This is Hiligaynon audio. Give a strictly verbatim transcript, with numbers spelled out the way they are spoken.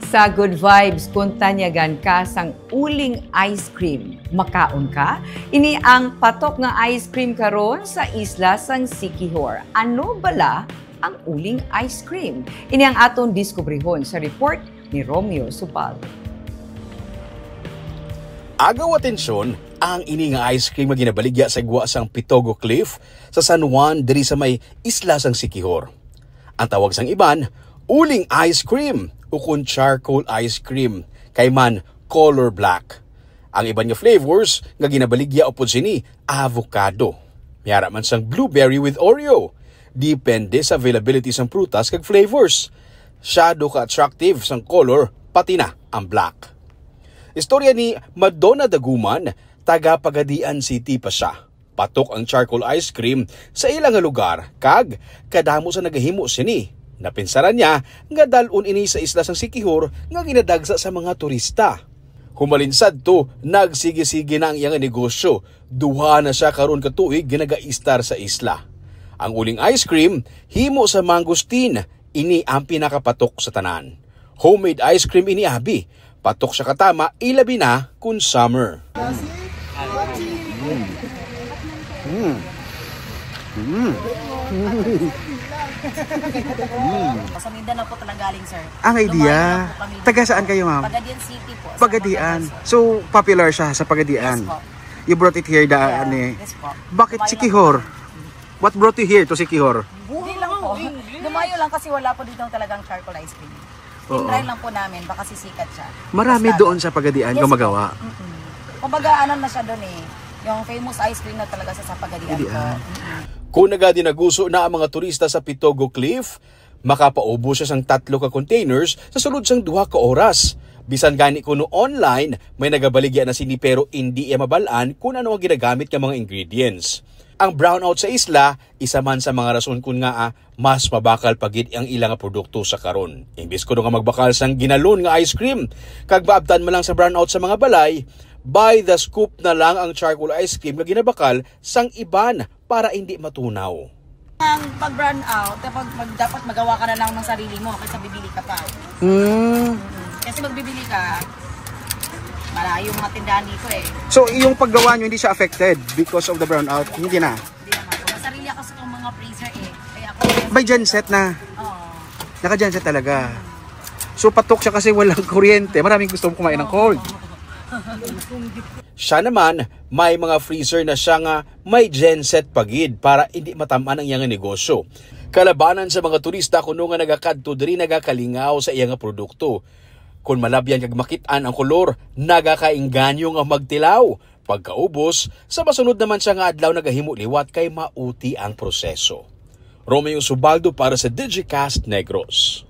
Sa Good Vibes, kung tanyagan ka sang uling ice cream, makaon ka? Ini ang patok nga ice cream karon sa isla sang Siquijor. Ano bala ang uling ice cream? Ini ang aton diskubrihon sa report ni Romeo Subal. Agaw atensyon, ang ini nga ice cream nga ginabaligya sa gwa sang Pitogo Cliff sa San Juan, diri sa may isla sang Siquijor. Ang tawag sang iban, uling ice cream ukon charcoal ice cream, kay man color black. Ang iban nga flavors nga ginabaligya upod sini, avocado. May ara man sang blueberry with Oreo. Depende sa availability sang prutas kag flavors. Shadow ka attractive sang color, pati na ang black. Istorya ni Madonna Daguman, taga Pagadian City pa siya. Patok ang charcoal ice cream sa ila nga lugar, kag kadamo sa nagahimo sini. Napinsaran niya nga dal-on ini sa isla sang Siquijor nga ginadagsa sa mga turista. Humalin sadto, nagsigi-sige na ang iyang negosyo. Duha na siya karon ka tuig nga nagaistar sa isla. Ang uling ice cream, himo sa mangosteen, ini ang pinakapatok sa tanan. Homemade ice cream ini, abi. Patok siya katama, ilabi na kun summer. Mm. Mm. Sa Mindanao po talaga galing, sir. Ang idea, Lumayo po kami. Taga saan kayo, ma'am? Pagadian City po. sa Pagadian. Pagadian, sir. So, popular siya sa Pagadian. Yes po. You brought it here, da, Yeah, ani. Yes po. Bakit Lumayo Siquijor? lang po. What brought you here to Siquijor? Hindi lang po. Lumayo lang kasi wala po dito talagang charcoal ice cream. Oo. Tinry lang po namin, baka sisikat siya. Marami Basta- doon sa Pagadian Yes po. gumagawa. Mm-mm. Kumbaga, ano na siya doon eh. Yung famous ice cream na talaga sa, sa Pagadian po. Pagadian. Mm-mm. Kung nagadinaguso na ang mga turista sa Pitogo Cliff, makapaubos siya sang tatlo ka containers sa sulod sang duha ka oras. Bisan gani kuno online, may nagabaligya na sini, pero indi iya mabal-an kung ano ang ginagamit nga mga ingredients. Ang brownout sa isla, isa man sa mga rason kun ngaa mas mabakal pa gid ang ila nga produkto sa karon. Imbis kuno nga magbakal sang ginalon nga ice cream, kag maabtan man lang sa brownout sa mga balay, by the scoop na lang ang charcoal ice cream nga ginabakal sang iban para indi matunaw. Ang pag-brownout, kapag mag, dapat magawa ka na lang ng sarili mo kaysa bibili ka pa. Mm. Kasi magbibili ka, malayo mga tindahan dito eh. So, yung paggawa nyo, hindi siya affected because of the brownout? Hindi na. Hindi naman. May sarili ako sa itong mga freezer eh. Kaya ako, May genset na. Oo. Naka-genset talaga. So, patok siya kasi walang kuryente. Maraming gusto kumain ng cold. Siya naman, may mga freezer na siya nga may genset pa gid para hindi matamaan ang iyang negosyo. Kalabanan sa mga turista kuno nga nagakadto diri, nagakalingaw sa iya nga produkto. Kon malabyan kag makit-an ang kolor, nagakainganyo nga magtilaw. Pagkaubos, sa masunod naman siya nga adlaw nagahimo liwat kay mauti ang proseso. Romeo Subaldo para sa Digicast Negros.